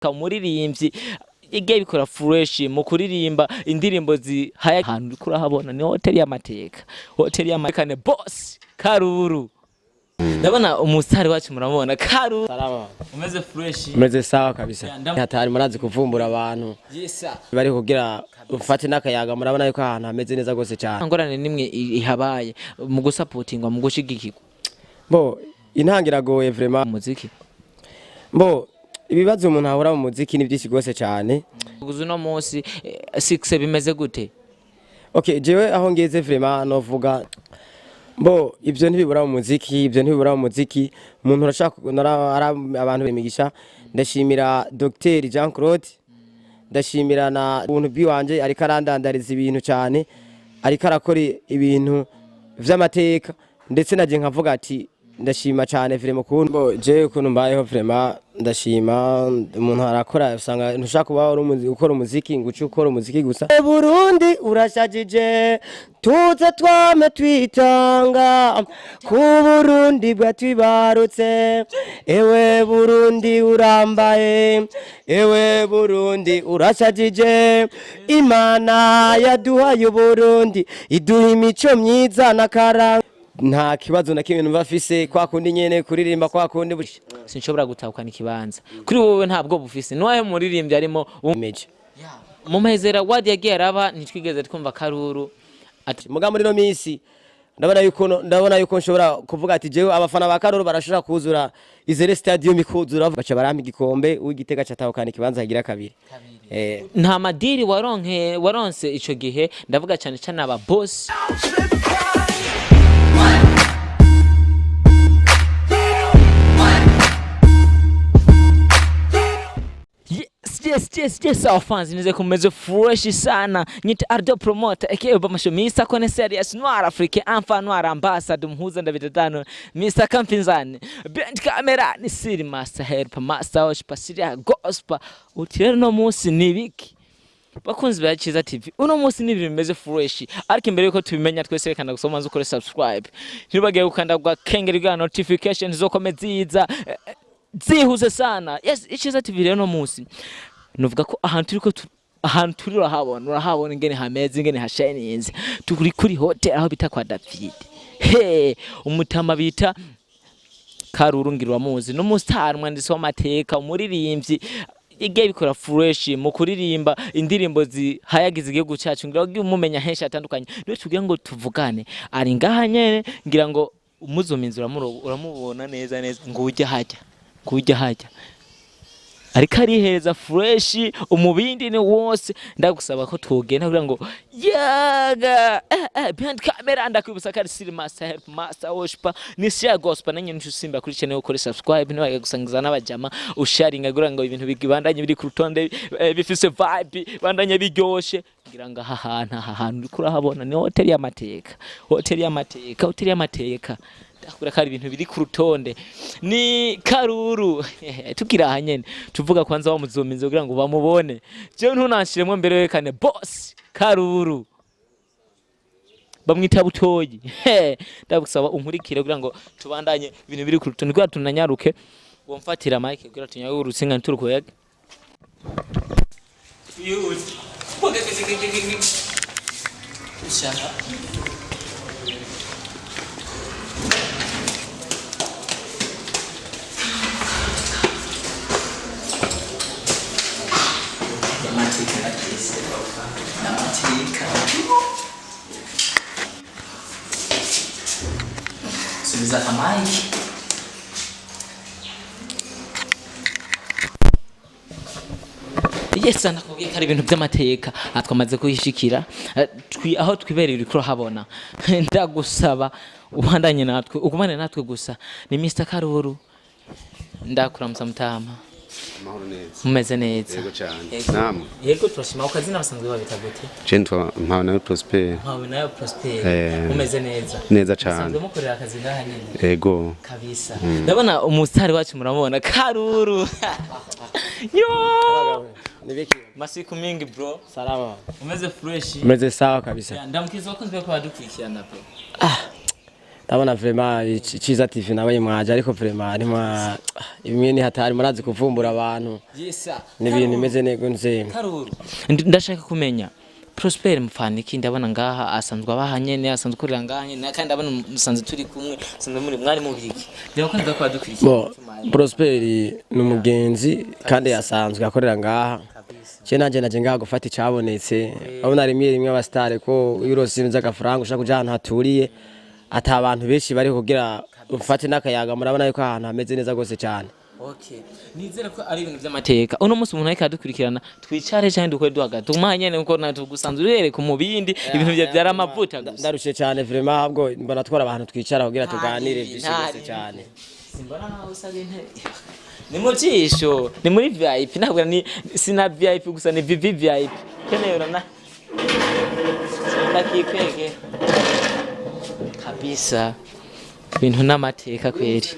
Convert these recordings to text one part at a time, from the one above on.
Umuririmbyi yagiye bikora fresh mu kuririmba indirimbo zihaya. Ahantu uriko urahabona ni hoteli y'amateka, hoteli y'amateka ne boss Karuru. Ndabona umusitari wacu, muramubona, Karuru. Salama. Umeze fresh? Meze sawa kabisa. Ya, Hatari, murazi kuvumbura abantu. Yes sir. Bari kugira ufate n'akayaga, murabona yuko ahantu hameze neza gose cyane. Ngorane nimwe ihabaye mu gusapotingwa, mu gushigikirwa? Bo intango iragoye vraiment. Umuziki. Bo ibibazo umuntu ahura mu muziki ni byinshi gose cyane. Guza uno munsi six bimeze gute? Okay, jewe aho ngeze vraiment novuga bo ibyo ntibibura mu muziki, ibyo ntibibura mu muziki. Umuntu urashaka abantu bimigisha. Ndashimira Dr Jean Claude, ndashimira na ubuntu bwiwanje, ariko arandandariza ibintu cyane, ariko arakora ibintu vy'amateka, ndetse naje nkavuga ati ndashima cyane vraiment ukuntu bo jewe ukuntu mbayeho. Vraiment ndashima. Umuntu arakora, usanga ntushaka kuba uri ukora umuziki ngo uce ukora umuziki gusa. Burundi urashajije, tuze twame twitanga ku Burundi bwatwibarutse. Ewe Burundi urambaye, ewe Burundi urashajije. Imana yaduhaye Uburundi, iduha imico myiza n'akaranga. Nta kibazo na kimwe numva afise, kwa kundi nyene kuririmba kwa kundi Sinshobora gutahukana ikibanza kuri wowe, ntabwo bufise nuwahe muririmbyi arimo Imeje. Mu mahezera wadi yagiye araba, ntitwigeze twumva Karuru ati Muga muri no minsi ndabona yuko nshobora kuvuga ati jewe abafana ba Karuru barashobora kuzura izere stadium, ikuzura, baca barampa igikombe, uw'Igitega catahukana ikibanza kigira kabiri. Nta madiri waronke, waronse ico gihe? Ndavuga cyane cyane aba boss. Yes, our fans, nize kumeze fresh sana. Nyita Ardo Promoter aka Obama Show, Mr. Connoisseur Noir Afrique, Enfant Noir Ambassador, Mhuza Ndavitatano, Mr. Kampinzani Behind Camera ni Siri Master Help Master Worship Siria Gospel. Uti rero no munsi ni biki, bakunzi ba Ciza TV? Uno munsi ni ibintu bimeze fresh, ariko imbere yuko tubimenya twese, rekana gusoma nzu ukore subscribe, ntibagiye gukanda gwa kengeri bwa notification zokome ziza zihuse sana. Yes, Iciza TV rero no munsi nuvuga ko ahantu turiko ahantu turi urahabona ingene hameze, ingene hashininze. Turi kuri hotel aho bita kwa David. He umutama bita Karuru, ngira uramuzi, n'umustar, umwanditsi w'amateka, umuririmbyi yagiye bikora fresh mu kuririmba indirimbo zihayagiza igihugu cyacu. Ngira ugiye umumenya henshi hatandukanye, niyo tugira ngo tuvugane. Ari ngaha nyene, ngira ngo umuzuminzi uramubona neza neza, ngo ujya hajya, ngo ujya hajya, ariko arihereza fresh umubindi ni wose. Ndagusaba ko tugenda kugira ngo yaga behind camera. Ndakwibutsa ko ari Siri Master Help Master Worship ni Share Gospel nanye ntusimba kuri channel, ukore subscribe, niba gusangiza n'abajama, usharinga kugira ngo ibintu bigibandanye biri ku rutonde, bifise vibe, bandanye biryoshe. Ngira ngo aha hantu uriko urahabona ni hotel y'amateka, hotel y'amateka, hotel y'amateka. Ndakubwira ko ari ibintu biri ku rutonde. Ni Karuru tukiri aha nyene, tuvuga kwanza wamuzuminze kugira ngo bamubone. Jewe ntunanshiremwo mbere, werekane boss Karuru, bamwita Butoyi. Ndagusaba unkurikire kugira ngo tubandanye ibintu biri ku rutonde, kugira tunanyaruke. Womfatira mike kugira tunyaruke urutsinga ntiturukuyage. Twihute. Ushaka amateka natwese n'amateka. Subiza akamike. Yes, nakubwiye ko ari ibintu by'amateka. Aha twamaze kuhishikira. Aho twibereye uriko urahabona. Ndagusaba ubandanye natwe, ugumane natwe gusa. Ni Mr Karuru, ndakuramutsa mutama. Amahoro neza. Mumeze neza? Yego cyane. Yego. Namwe? Yego, turashima. Ku kazina basanzwe babita gute? Je nitwa Mpawe nawe Prosper. Mpawe nayo Prosper. Mumeze neza? Neza cyane. Musanzwe mukorera akazi ngaha nyene? Yego. Kabisa. Ndabona umusitari wacu, muramubona, Karuru. Yo! Nibiki? Masiku mingi, bro. Salama. Umeze fresh? Meze sawa kabisa. Ndamukiza abakunzi bako badukurikirana, bro. Ndabona vraiment Ciza TV nawe mwaje, ariko vraiment ntimwa imwe ni hatari, murazi kuvumbura abantu. Yesa. Ni ibintu bimeze neza nze. Karuru, ndashaka kumenya Prosper Mfaniki. Ndabona ngaha asanzwe abaha nyene, asanzwe akorera ngaha nyene, kandi ndabona musanzwe turi kumwe, musanzwe muri mwari mu biki ndabona ko badukurikiye. Bo, Prosper ni umugenzi kandi asanzwe akorera ngaha. Ce nanje naje ngaha gufata icabonetse. Urabona rimwe rimwe abasitare ko iyo urose ibintu vy'agafaranga ushaka kuja ahantu haturiye ata abantu benshi bari kugira ufate n'akayaga. Murabona yuko ahantu hameze neza gose cyane. Okay. Nizere ko ari ibintu by'amateka. Uno munsi umuntu ariko aradukurikirana, twicare cyane dukore duhagaze. Tuguma nyene nkuko natwe gusanzwe urereka mu bindi ibintu bya byara amavuta gusa. Ndarushe cyane vraiment, ahubwo mbona twara abantu twicara kugira tuganire Ntari, byinshi gose ntari. cyane. Simbona nkaho usaba intebe. Ni mu jisho, ni muri VIP, ntabwo ni sina VIP gusa, ni VV VIP. Keneye urana. Ndakikwege. Kabisa. Ibintu n'amateka kweri.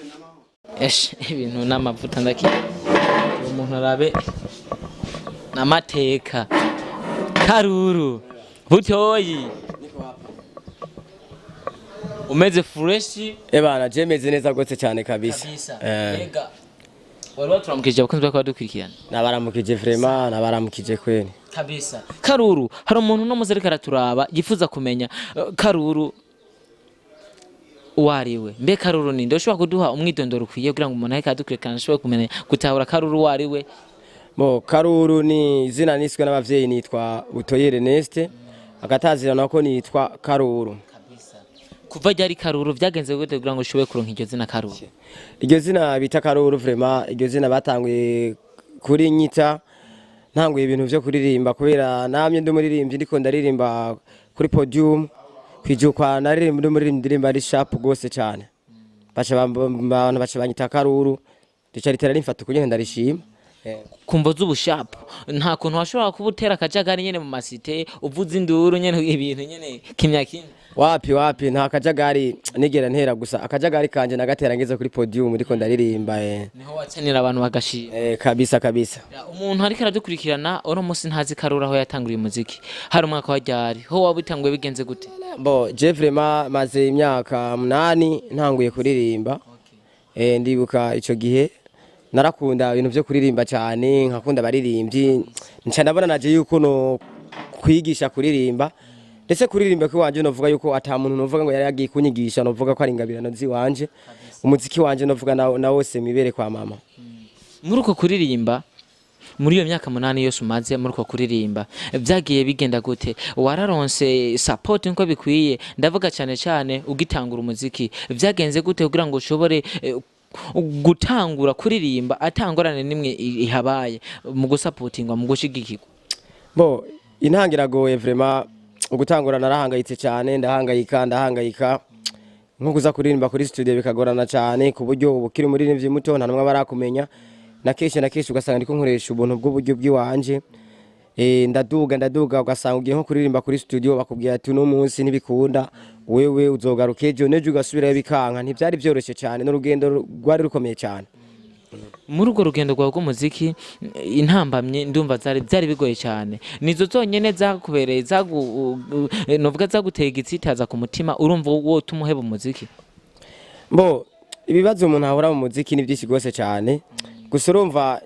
Esh, ibintu n'amavuta ndaki. Umuntu arabe n'amateka. Karuru. Butoyi. Umeze fresh. Ebana, je meze neza gose cyane kabisa. Kabisa. Eh. Ega. Wari waturamukije abakunzi bako badukurikirana. Nabaramukije vraiment, nabaramukije kweli. Kabisa. Karuru, hari umuntu no muze ariko araturaba yifuza kumenya Karuru uwo ari we. Mbe Karuru ninde? Ushobora kuduha umwidondoro ukwiye kugira ngo umuntu ariko aradukurikirana ashobore kumenya gutahura Karuru uwo ari we? Bo, Karuru ni izina niswe n'abavyeyi. Nitwa Butoyi Ernest, agatazira nako nitwa Karuru. Kabisa. Kuva ryari Karuru, vyagenze gute kugira ngo ushobore kuronka iryo zina Karuru? Iryo zina bita Karuru, vraiment iryo zina batanguye kuri nyita ntanguye ibintu vyo kuririmba, kubera namye ndi umuririmbyi, ndiko ndaririmba kuri podium kwijukwa, naririmba ndi umuririmbyi, ndirimba ari sharp gose cyane. Baca abantu baca banyita Karuru, rica ritera rimfata ukunyene, ndarishima. Kumvo z'ubushapu, nta kuntu washobora kuba utera akajagari nyene mu masite, uvuza induru nyene, ibintu nyene kimya kimya? Wapi wapi, nta kajagari nigera ntera, gusa akajagari kanje nagatera ngeze kuri podium ndiko ndaririmba. Niho wacanira abantu bagashima. Eh, kabisa kabisa. Ya, umuntu ariko aradukurikirana uno munsi ntazi Karuru aho yatanguriye umuziki, hari umwaka wa ryari, ho waba utanguye, bigenze gute? Bo, je vraiment maze imyaka 8 ntanguye kuririmba. Ndibuka ico gihe narakunda ibintu vyo kuririmba cyane, nkakunda abaririmbyi, nca ndabona naje yuko no kwigisha kuririmba. Ndetse kuririmba kwiwanje novuga yuko ata muntu novuga ngo yari yagiye kunyigisha, novuga ko ari ingabirano ziwanje. Umuziki wanje novuga na wose mibere kwa mama. Muri uko kuririmba, muri iyo myaka 8 yose umaze muri uko kuririmba, vyagiye bigenda gute? Wararonse support nko bikwiye? Ndavuga cyane cyane ugitangura umuziki, vyagenze gute kugira ngo ushobore gutangura kuririmba atangorane nimwe ihabaye mu gusapotingwa, mu gushigikirwa? Bo, intango iragoye vraiment. Ugutangura narahangayitse cyane, ndahangayika, ndahangayika, nko kuza kuririmba kuri studio bikagorana cyane, ku buryo ubu ukiri umuririmbyi muto nta numwe barakumenya, na kenshi na kenshi ugasanga ndiko nkoresha ubuntu bw'uburyo bw'iwanje. Ndaduga ndaduga, ugasanga ugiye nko kuririmba kuri studio bakubwira ati uno munsi ntibikunda, wewe uzogaruka ejo, n'ejo ugasubirayo bikanka. Ntibyari byoroshye cyane, n'urugendo rwari rukomeye cyane. Muri urwo rugendo rwawe rw'umuziki, intambamye ndumva zari byari bigoye cyane, nizo zonyene zakubereye zagu novuga zaguteye igitsitaza ku mutima, urumva wotuma uheba umuziki? Bo, ibibazo umuntu ahora mu muziki ni byinshi rwose cyane, gusa urumva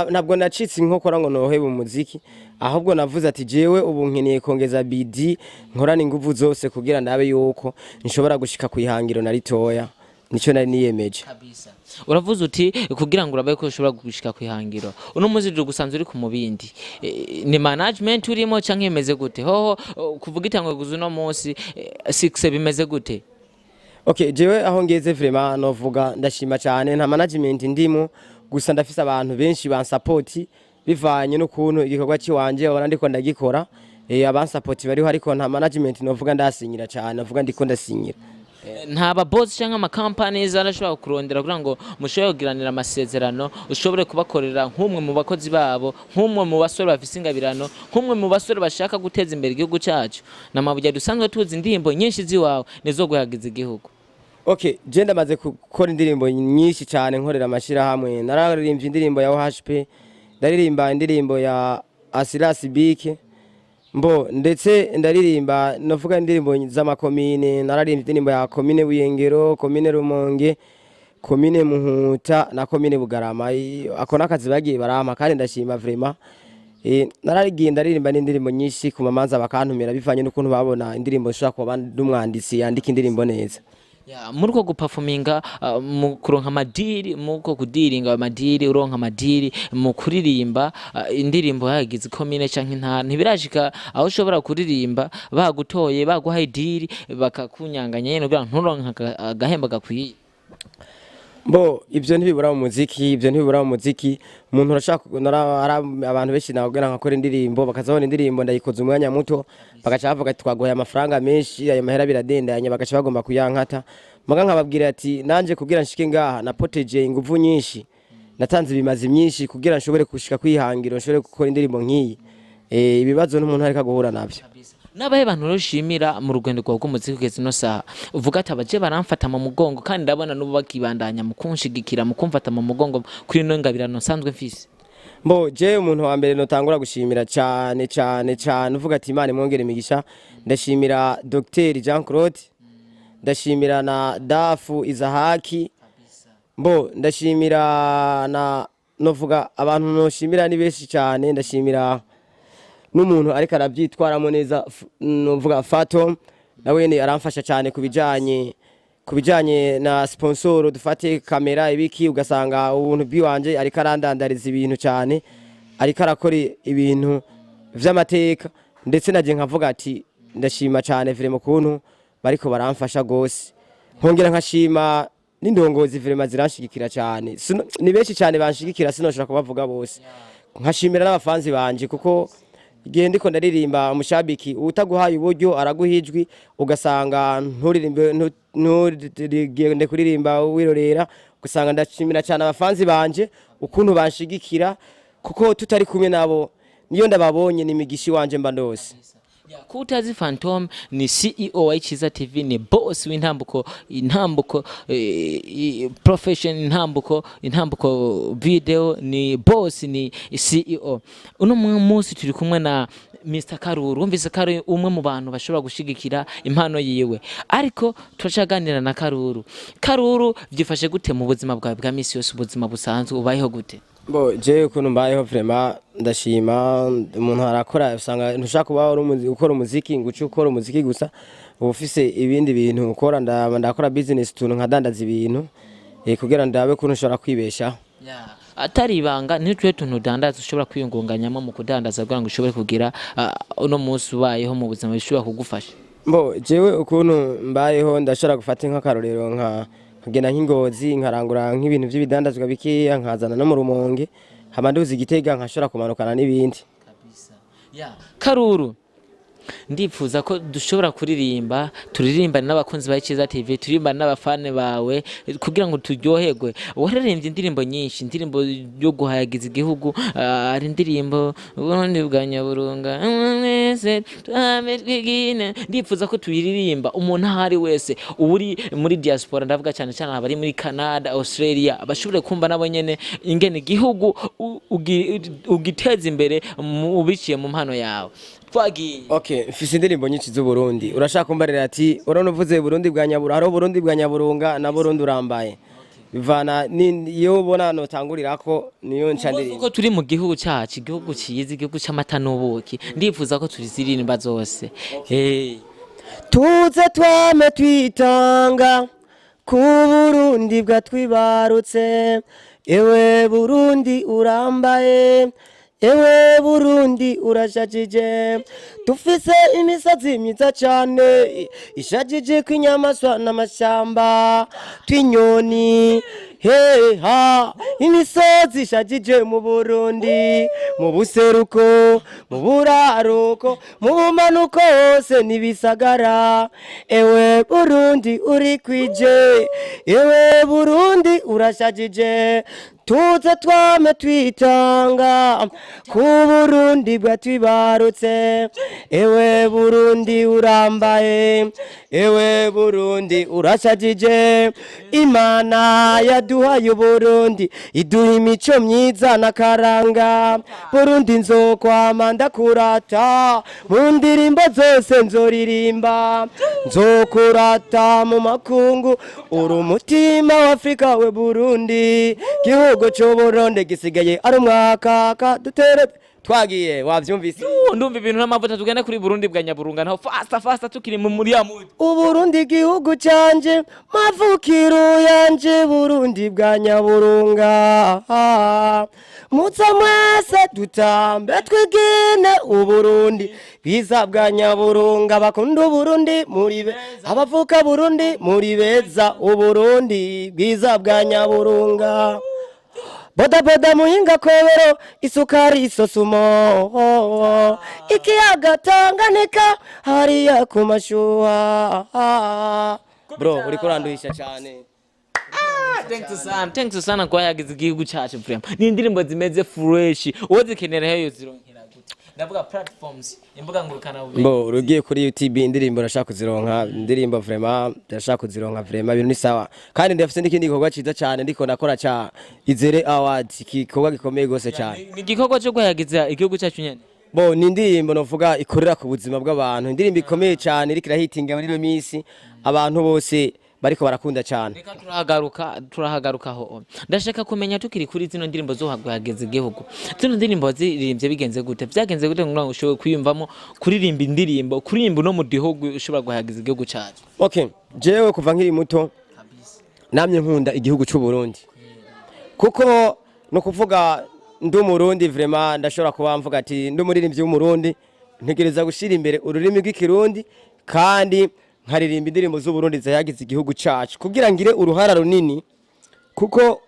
ntabwo nacitse inkokora ngo nohebe umuziki, ahubwo navuze ati jewe ubu nkeneye kongeza bidi, nkorana inguvu zose kugira ndabe yuko nshobora gushika ku ihangiro na ritoya. Nico nari niyemeje. Kabisa. Uravuze uti kugira ngo urabe ko ushobora gushika ku ihangiro. Uno muzi gusanzwe uri ku mubindi, ni management urimo canke bimeze gute? Hoho kuvuga itangwe guza uno munsi, success bimeze gute? Okay, jewe aho ngeze vraiment novuga ndashima cyane. Nta management ndimo, gusa ndafise abantu benshi bansupport bivanye n'ukuntu igikorwa ciwanje babona ndiko ndagikora. Abansupport bariho, ariko nta management novuga ndasinyira cyane, novuga ndiko ndasinyira. Nta ba boss canke ama companies arashobora kurondera kugira ngo mushobore kugiranira amasezerano, ushobore kubakorera nk'umwe mu bakozi babo, nk'umwe mu basore bafise ingabirano, nk'umwe mu basore bashaka guteza imbere igihugu cacu? Na mabuye dusanzwe tuzi indirimbo nyinshi ziwawe nizo guhagiza igihugu. Okay, je ndamaze gukora indirimbo nyinshi cyane nkorera amashirahamwe. Nararirimbye indirimbo ya OHP, ndaririmba indirimbo ya Asilas Bike. Mbo ndetse ndaririmba, novuga indirimbo z'amakomine. Nararirimba indirimbo ya komine Buyengero, komine Rumonge, komine Muhuta na komine Bugarama. Ako nakazi bagiye barampa kandi ndashima vraiment. Nararigiye ndaririmba n'indirimbo nyinshi ku mamanza, bakantumira bivanye n'ukuntu babona indirimbo nshobora kuba n'umwanditsi yandika indirimbo neza. Ya, muri uko guperforminga, mu kuronka amadiri, mu uko kudiringa amadiri, uronka amadiri mu kuririmba indirimbo yagize ikomine canke intara, ntibirashika aho ushobora kuririmba bagutoye, baguhaye idiri, bakakunyanganya nyene kugira ngo nturonke agahembo gakwiye? Mbo ibyo ntibibura mu muziki, ibyo ntibibura mu muziki. Umuntu urashaka abantu benshi nababwira nkakora indirimbo, bakazabona indirimbo ndayikoze umwanya muto, bagaca bavuga ati twaguhaye amafaranga menshi, ayo mahera biradendanye, bagaca bagomba kuyankata. Muga nkababwira ati nanje kugira nshike ngaha napoteje inguvu nyinshi, natanze ibimazi myinshi kugira nshobore gushika kwihangiro, nshobore gukora indirimbo nk'iyi. Ibibazo n'umuntu ariko guhura navyo. N'abahe bantu rero ushimira mu rugendo rwawe rw'umuziki kugeza ino saha, uvuga ati abaje baramfata mu mugongo kandi ndabona n'ubu bakibandanya mu kunshigikira, mu kumfata mu mugongo kuri ino ngabirano nsanzwe mfise? Mbo je umuntu wa mbere notangura gushimira cyane cyane cyane, uvuga ati Imana imwongere imigisha, ndashimira Dr Jean Claude, ndashimira na Dafu Izahaki. Mbo ndashimira na novuga abantu noshimira ni benshi cyane. Ndashimira n'umuntu ariko arabyitwaramo neza, novuga Fatom, nawe nyene aramfasha cyane ku bijanye na sponsor, dufate kamera ibiki, ugasanga ubuntu bwiwanje ariko arandandariza ibintu cyane, ariko arakora ibintu vy'amateka. Ndetse naje nkavuga ati ndashima cyane vraiment kuntu bariko baramfasha gose. Nkongera nkashima n'indongozi vraiment ziranshigikira cyane. Ni benshi cyane banshigikira, sinoshobora kubavuga bose. Nkashimira n'abafanzi banje, kuko igihe ndiko ndaririmba umushabiki utaguhaye uburyo araguha ijwi, ugasanga nturirimbe, nturigende kuririmba wirorera. Ugasanga ndashimira cyane abafanzi banje ukuntu banshigikira, kuko tutari kumwe nabo, niyo ndababonye ni imigisha iwanje mba ndose. Kutazi Phantom ni CEO wa Ichiza TV, ni boss w'intambuko, intambuko profession, intambuko, intambuko video, ni boss, ni CEO. Uno munsi turi kumwe na Mr Karuru. Wumvise ko ari umwe mu bantu bashobora gushigikira impano yiwe, ariko turacaganira na Karuru. Karuru, byifashe gute mu buzima bwawe bwa misi yose, ubuzima busanzwe ubayeho gute? Bo je ukuntu mbayeho vraiment ndashima. Umuntu arakora, usanga ntushaka kuba uri ukora umuziki ngo uce ukora umuziki gusa, uba ufise ibindi bintu ukora. Ndakora business, utuntu nkadandaza ibintu kugira ndabe ukuntu nshobora kwibeshaho. Yeah. Atari ibanga, ntitwe tuntu udandaza ushobora kwiyungunganyamo mu kudandaza kugira ngo ushobore kugira uno munsi ubayeho mu buzima bishobora kugufasha? Mbo jewe ukuntu mbayeho, ndashobora gufata nk'akarorero nka nkagenda nk'ingozi, nkarangura nk'ibintu by'ibidandazwa bikeya, nkazana no mu Rumonge, hama nduzi Igitega nkashobora kumanukana n'ibindi. Yeah. Karuru, ndipfuza ko dushobora kuririmba, turirimbane n'abakunzi ba Icyiza TV, turirimbane n'abafane bawe kugira ngo turyoherwe. Wararirimbye indirimbo nyinshi, indirimbo yo guhayagiza igihugu, hari indirimbo Burundi bwa Nyaburunga, mwese twame twigine. Ndipfuza ko tuyiririmba, umuntu aho ari wese uri muri diaspora, ndavuga cyane cyane abari muri Canada, Australia, bashobore kumva nabo nyene ingene igihugu ugiteza imbere ubiciye mu mpano yawe. Twagiye. Okay, mfise indirimbo nyinshi z'u Burundi. Urashaka kumbarira ati urabona uvuze Burundi bwa Nyaburunga, hariho Burundi bwa Nyaburunga na Burundi urambaye. Bivana ni iyo ubona notangurirako niyo nca ndirimba. Uko turi mu gihugu cyacu, igihugu cyiza, igihugu cy'amata n'ubuki, ndifuza ko turizirimba zose. Tuze twame twitanga ku Burundi bwatwibarutse. Ewe Burundi urambaye, ewe Burundi urashajije. Dufise imisozi myiza cane ishajije kw'inyamaswa n'amashyamba tw'inyoni heha. Imisozi ishajije mu Burundi, mu buseruko, mu buraruko, mu bumanuko hose n'ibisagara. Ewe Burundi uri kwije, ewe Burundi urashajije. Tuze twame twitanga ku Burundi bwatwibarutse. Ewe Burundi urambaye, ewe Burundi urashajije. Imana ya Yaduhaye Uburundi, iduha imico myiza n'akaranga. Burundi, nzokwama ndakurata mu ndirimbo zose nzoririmba, nzokurata mu makungu, uri umutima wa Afrika we Burundi. Gihugu c'Uburundi gisigaye ari umwakaka, dutere twagiye, wavyumvise? Ndumva ibintu n'amavuta. Tugende kuri Burundi bwa Nyaburunga naho, fasta fasta, tukiri mu muri ya mood. Uburundi, gihugu canje, mavukiro yanje, Burundi bwa Nyaburunga, muze mwese dutambe twigine Uburundi bwiza bwa Nyaburunga. Bakunda Uburundi muri be, abavuka Burundi muri beza, Uburundi bwiza bwa Nyaburunga. Bodaboda, Muhinga, Kobero, isukari, isosumo, ikiyaga Tanganyika, hariya ku mashuha. Bro, uriko uranduhisha cyane. Thanks sana, thanks sana kwa yagize igihugu cyacu. Vraiment ni indirimbo zimeze fresh. Uwo zikenera heyo zironkera gute? Ndavuga platforms, imbuga ngurukana bumenyi. Mbo urugiye kuri YouTube, indirimbo urashaka kuzironka. Indirimbo vraiment ndashaka kuzironka, vraiment ibintu ni sawa. Kandi ndafise n'ikindi gikorwa ciza cyane ndiko nakora ca Izere Awards, igikorwa gikomeye gose cyane. Ni igikorwa cyo guhayagiza igihugu cyacu nyene? Bo, ni indirimbo novuga ikorera ku buzima bw'abantu, indirimbo ikomeye cyane iriko irahitinga muri ino minsi, abantu bose bariko barakunda cyane. Reka turahagaruka, turahagarukaho. Ndashaka kumenya, tukiri kuri zino ndirimbo zo guhayagiza igihugu, zino ndirimbo waziririmbye bigenze gute? Byagenze gute ngo ushobore kwiyumvamo kuririmba indirimbo, kuririmba uno mudiho ushobora guhayagiza igihugu cyacu? Okay, jewe kuva nkiri muto namye nkunda igihugu cy'u Burundi, kuko no kuvuga ndi Umurundi, vraiment ndashobora kuba mvuga ati ndi umuririmbyi w'Umurundi, ntegereza gushyira imbere ururimi rw'Ikirundi kandi nkaririmba indirimbo z'Uburundi zihayagiza igihugu cacu, kugira ngire uruhara runini, kuko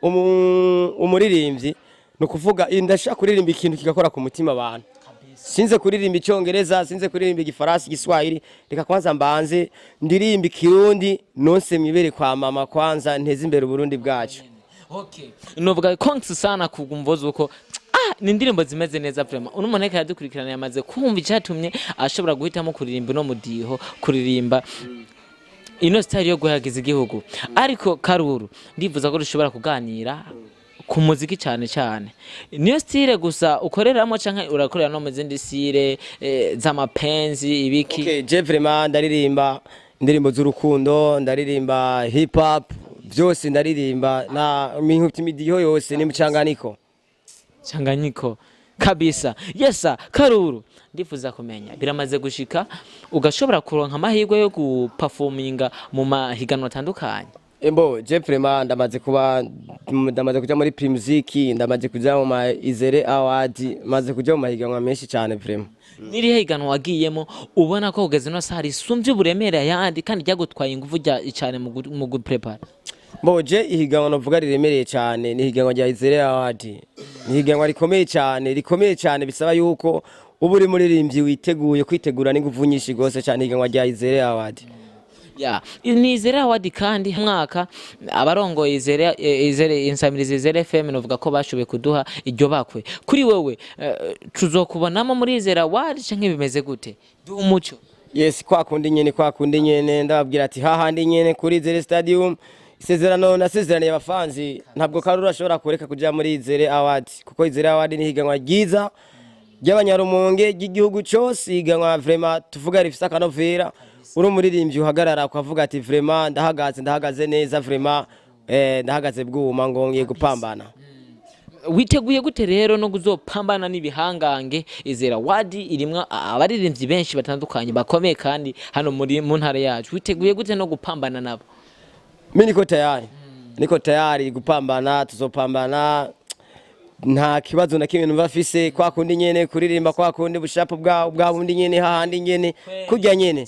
umuririmbyi ni ukuvuga ndashaka kuririmba ikintu kigakora ku mutima abantu. Sinze kuririmba Icyongereza, sinze kuririmba Igifaransa, Igiswahili, reka kwanza mbanze ndirimba Ikirundi, nonse mwibere kwa mama, kwanza nteze imbere Uburundi bwacu. Okay, novuga congs sana ku mvo zuko ni indirimbo zimeze neza vraiment. Uno muntu ariko aradukurikirana yamaze kumva icyatumye ashobora guhitamo kuririmba uno mudiho, kuririmba ino style yo guhayagiza igihugu. Ariko Karuru, ndifuza ko dushobora kuganira ku muziki cyane cyane. Niyo style gusa ukoreramo canke urakorera no mu zindi style z'amapenzi, ibiki? Okay, je vraiment ndaririmba indirimbo z'urukundo, ndaririmba hip hop, byose ndaririmba na imidiho yose ni mchanganiko. Changanyiko kabisa. Yesa Karuru, ndifuza kumenya, biramaze gushika ugashobora kuronka amahirwe yo guperforminga mu mahiganwa atandukanye? Embo, je vraiment ndamaze kuba, ndamaze kuja muri Primusic, ndamaze kuja mu ma Izere Award, maze kuja mu mahiganwa menshi cyane vraiment. N'irihe higanwa wagiyemo ubona ko kugeza ino saha risumbye uburemere ayandi kandi ryagutwaye ingufu cyane mu guprepara? Bo, je ihiganwa novuga riremereye cyane ni ihiganwa rya Izere Award. Ni ihiganwa rikomeye cyane, rikomeye cyane, bisaba yuko uba uri muririmbyi witeguye, kwitegura n'ingufu nyinshi gose cyane, ihiganwa rya Izere Award. Ya, ni Izere Award, kandi mwaka abarongoye Izere, Izere insamirizi, Izere FM, novuga ko bashoboye kuduha iryo bakwe. Kuri wewe, tuzokubonamo muri Izere Award canke bimeze gute? Duha umuco. Yes, kwa kundi nyene, kwa kundi nyene, ndababwira ati hahandi nyene kuri Izere Stadium. Isezerano nasezeraniye abafanzi, ntabwo Karura ashobora kureka kuja muri Izere Award, kuko Izere Award ni higanwa ryiza ry'Abanyarumonge, ry'igihugu cyose, higanwa vraiment tuvuga rifise akanovera. Uri umuririmbyi uhagarara ukavuga ati vraiment ndahagaze, ndahagaze neza vraiment, ndahagaze bwuma, ngo ngiye gupambana. Witeguye gute rero no kuzopambana n'ibihangange? Izere Award irimwo abaririmbyi benshi batandukanye bakomeye kandi hano muri mu ntara yacu. Witeguye gute no gupambana nabo? Mi niko tayari, niko tayari gupambana, tuzopambana, nta kibazo na kimwe numva afise. Kwa kundi nyene kuririmba, kwa kundi bushapu bwa bundi nyene, hahandi nyene, kurya nyene.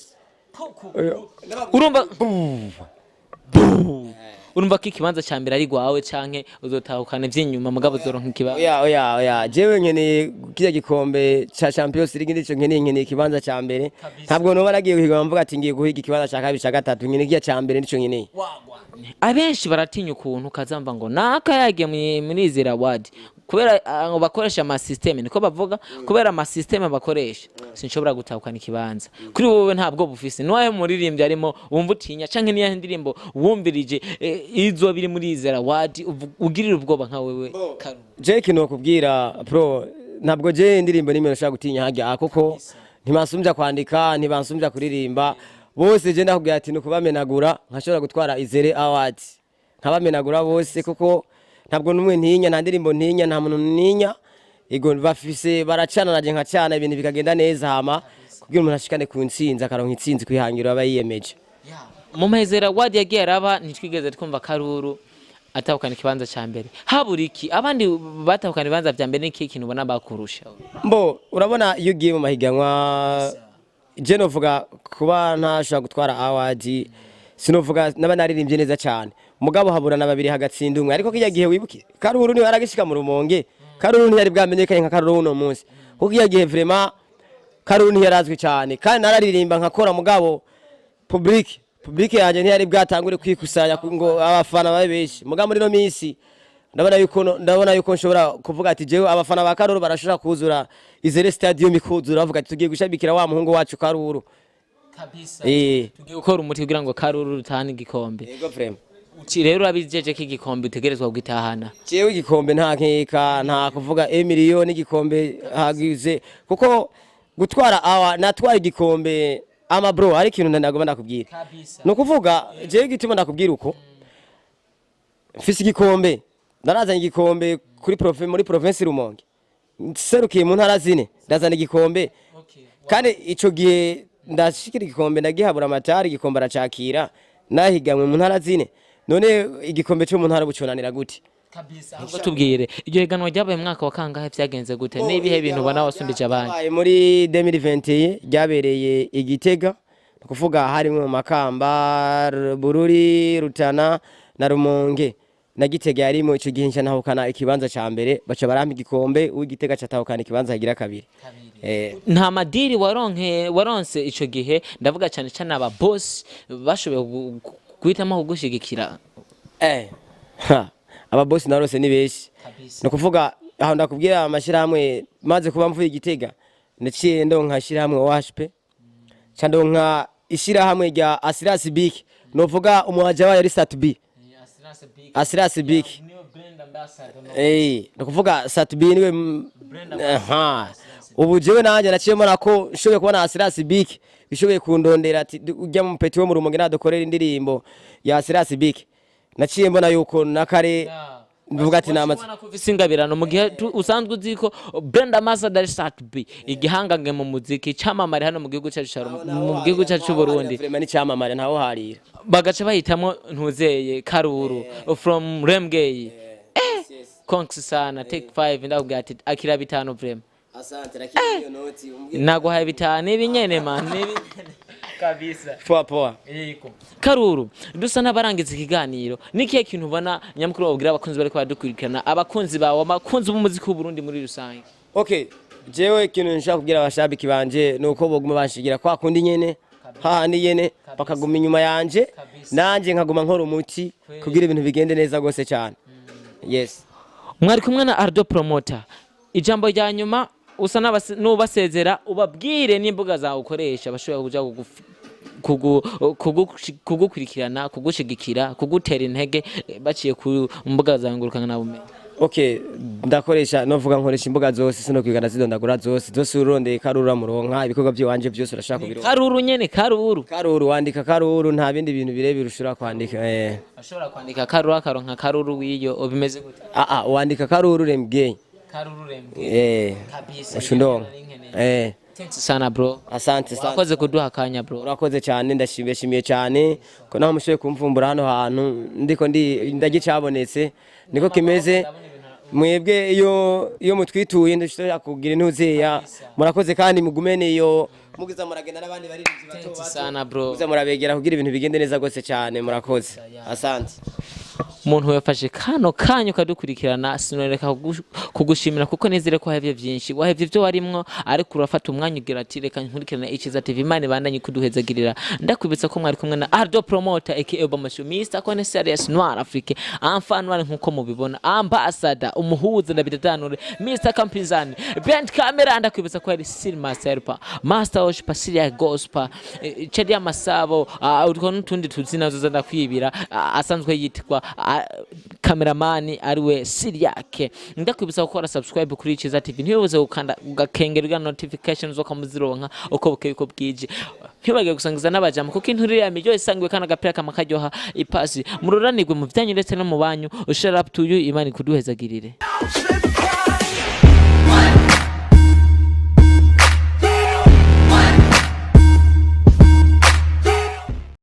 Urumva ko ikibanza cya mbere ari gwawe canke uzotahukana ivy'inyuma mugabo uzoronka ikibanza? Oya, oya, oya, jewe nkeneye kirya gikombe ca Champions League, ndico nkeneye. Nkeneye ikibanza ca mbere. Ntabwo noba nagiye guhiga mvuga ati ngiye guhiga ikibanza ca kabiri, ca gatatu. Nkeneye kirya ca mbere, nico nkeneye. Abenshi baratinya ukuntu kazamva ngo naka yagiye muri Izere Award. Kubera ngo bakoresha ama système, niko bavuga, kubera ama système bakoresha sinshobora gutahukana ikibanza. Kuri wowe ntabwo bufise nuwahe muririmbyi arimo wumva utinya, canke niyahe ndirimbo wumvirije izo biri muri Izere Award ugirira ubwoba nka wewe Karuru? Je ikintu bakubwira, bro, ntabwo je indirimbo nimwe nshobora gutinya hajya, kuko ntibansumbya kwandika, ntibansumbya kuririmba bose. Je ndakubwira ati nukubamenagura, nkashobora gutwara Izere Award nkabamenagura bose, kuko ntabwo numwe ntinya, nta ndirimbo ntinya, nta muntu ntinya. Ego, bafise baracana, naje nkacana, ibintu bikagenda neza, hama kugira umuntu ashikane ku ntsinzi, akaronka intsinzi kwihangira aba yiyemeje. Mu mahezera award yagiye araba, ntitwigeze twumva Karuru atahukana ikibanza ca mbere. Habura iki? Abandi batahukana ibibanza vya mbere, niki kintu ubona bakurusha? Mbo urabona iyo ugiye mu mahiganwa, je novuga kuba ntashobora gutwara award, sinovuga naba naririmbye neza cyane, mugabo haburana babiri hagatsinda umwe. Ariko kijya gihe wibuke Karuru niwe yaragishika mu Rumonge, Karuru ntiyari bwamenyekanye nka Karuru uno munsi, kuko kijya gihe vraiment Karuru ntiyarazwi cyane, kandi nararirimba nkakora, mugabo public yanjye ntiyari bwatangure kwikusanya ngo abafana babe benshi. Mugabo muri no minsi ndabona yuko nshobora kuvuga ati jewe abafana ba Karuru barashobora kuzura Izere Stadium, ikuzura, bavuga ati tugiye gushabikira wa muhungu wacu Karuru. Kabisa. Tugiye gukora umuti kugira ngo Karuru rutahane igikombe. Yego, vraiment. Uti rero urabijeje ko igikombe utegerezwa kugitahana? Jewe igikombe nta nkeka, nta kuvuga emiliyoni, igikombe hagize, kuko gutwara awa natwara igikombe ama bro, hari ikintu ndagomba ndakubwira. Kabisa. Ni ukuvuga jewe igituma ndakubwira uko mfise igikombe, ndarazanye igikombe kuri muri province Rumonge, nserukiye mu ntara zine, ndazana igikombe. Kandi ico gihe ndashikira igikombe, ndagihabura amatari, igikombe aracakira, nahiganwe mu ntara zine. None igikombe cyo mu ntara buconanira gute? Kabisa. Ahubwo tubwire, iryo higanwa ryabaye mu mwaka wa kangahe? Vyagenze gute? N'ibihe bintu ubona wasumbije abandi? Ryabaye muri 2021, ryabereye i Gitega, ni ukuvuga harimwo mu Makamba, Bururi, Rutana na Rumonge na Gitega yarimo. Ico gihe nca ntahukana ikibanza ca mbere, baca barampa igikombe, uw'Igitega catahukana ikibanza kigira kabiri. Nta ma deal waronke waronse ico gihe? Ndavuga cyane cyane aba boss bashoboye guhitamo kugushigikira. Ha, aba boss narose ni benshi. Kabisa. Ni ukuvuga aho ndakubwira amashyirahamwe, maze kuba mvuye Igitega naciye ndonka ishyirahamwe OHP, ca ndonka ishyirahamwe rya Assurance Big, novuga umuhaja wayo ari Sat B. Assurance Big, ni ukuvuga Sat B niwe aha. Ubu jewe nanjye naciye mbona ko nshoboye kubona Assurance Big ishoboye kundondera ati ujya mu petit wo mu Rumonge nadukorera indirimbo ya Assurance Big, naciye mbona yuko nakare mvuga ati namaze Ubona ko ufise ingabirano mu gihe usanzwe uzi ko brand ambassador Sat B, igihangange mu muziki, camamare hano mu gihugu cyacu mu gihugu cyacu cy'u Burundi. Vraiment ni cyamamare, ntawo harira. Bagaca bahitamo ntuzeye Karuru from Remgay. Conks sana, take 5. Ndakubwira ati akira bitanu, vraiment. Asante, lakini hiyo noti umbwire. Naguhaye bitanu ibinyene man, ibinyene kabisa. Poa poa. Yego. Karuru, dusa n'abarangiza ikiganiro, nikihe kintu ubona nyamukuru babwira abakunzi bariko baradukurikirana, abakunzi bawe, abakunzi b'umuziki w'u Burundi muri rusange? Okay, jewe ikintu nshaka kubwira abashabiki banje nuko boguma banshigira kwa kundi nyene, hahandi nyene, bakaguma inyuma yanje, nanje nkaguma nkora umuti kugira ibintu bigende neza gose cyane. Yes. Mwari kumwe na Ardo Promoter. Ijambo rya nyuma, usa n'ubasezera, ubabwire n'imbuga zawe ukoresha bashobora kuja kugukurikirana, kugushigikira, kugutera intege, baciye ku mbuga zawe ngurukanabumenyi. Okay, ndakoresha, novuga nkoresha imbuga zose, sinokwiga ndazidondagura zose zose. Urondeye Karuru muronka ibikorwa by'iwanje byose, urashaka kubironka. Karuru nyene, Karuru. Karuru, wandika Karuru, nta bindi bintu birebire ushobora kwandika. Ashobora kwandika Karuru akaronka Karuru w'iyo bimeze gute? Ah ah, wandika Karuru Remgay. Karuru Remgay. Kabisa. Ushundonga. Thanks sana, bro. Asante sana. Wakoze kuduha akanya, bro. Urakoze cyane, ndashimiye cyane ko naho mushoboye kumvumbura hano hantu ndiko ndi ndagicabonetse, niko kimeze. Mwebwe iyo mutwituye ndashobora kugira intuzeya. Murakoze, kandi mugumene iyo mugiza muragenda n'abandi baririmbyi bato Thanks bato sana, bro. muza murabegera kugira ibintu bigende neza gose cyane. Murakoze, asante. Umuntu wafashe kano kanya ukadukurikirana, sinoreka kugushimira kuko nizere ko wahevye vyinshi, wahevye ivyo warimwo, ariko urafata umwanya ugira ati: "Reka nkurikirane Iciza TV." Imana ibandanye kuduhezagirira. Ndakwibutsa ko mwari kumwe na Ardo Promoter aka Obama Show, Mr Connoisseur Noir Afrique, Enfant Noir, nkuko mubibona, ambassador, umuhuza ndabidadanure, Mr Kampinzani behind camera. Ndakwibutsa ko ari Sil Master Pa Master Worship Syria Gospel, Chedia Masabo, utwo n'utundi tuzina zoza ndakwibira. Asanzwe yitwa cameraman ariwe Siriake. Ndakwibutsa gukora subscribe kuri Ciza TV, ntiwibuze gukanda ugakengera notification zo kamuzironka uko bukeye uko bwije. Ntibage gusangiza n'abajama kuko inturi ya miryo isangiwe kana agapira kama karyoha ipasi. Muroranirwe mu byanyu ndetse no mu banyu. Shout out to you. Imana ikuduhezagirire. Shit.